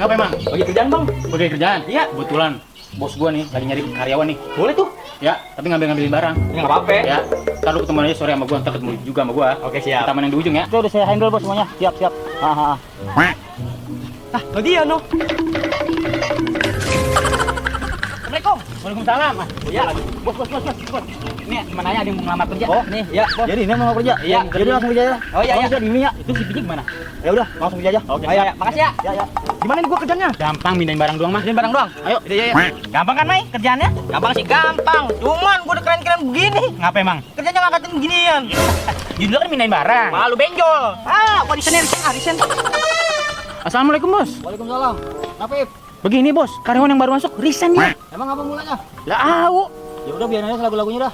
Ngapain, Mang? Bagi kerjaan, Bang. Bagi kerjaan? Iya. Kebetulan bos gua nih lagi nyari karyawan nih. Boleh tuh. Ya, tapi ngambilin barang. Ya enggak apa-apa. Ya, ntar lu ketemu aja sore sama gua, ntar ketemu juga sama gua. Oke, siap. Di taman yang di ujung ya. Itu udah saya handle bos semuanya. Siap, siap. Haha. Lo dia, no. Assalamualaikum. Waalaikumsalam. Iya. Bos. Ini mana ya ada yang mau ngelamar kerja? Oh, Nih, ya, Bos. jadi ini mau kerja. Iya. Jadi langsung kerja ya. Oh, iya, iya. Langsung ini ya. Itu si Bijik mana? Ya udah, langsung kerja aja. Oke. Oh, iya, iya. Makasih ya. Ya, ya. Gimana nih gua kerjanya? Gampang mindahin barang doang, Mas. Ini barang doang. Ayo. Iya, iya. Gampang kan, Mai, kerjaannya? Gampang sih, gampang. Cuman gua udah keren-keren begini. Ngapain, Mang? Kerjanya ngangkatin beginian. Judulnya kan mindahin barang. Malu benjol. Gua arisan. Assalamualaikum, Bos. Waalaikumsalam. Apa, Ip? Begini, Bos. Karyawan yang baru masuk resign ya. Emang apa mulanya? Lah, au. Ya udah biarin aja lagu-lagunya dah.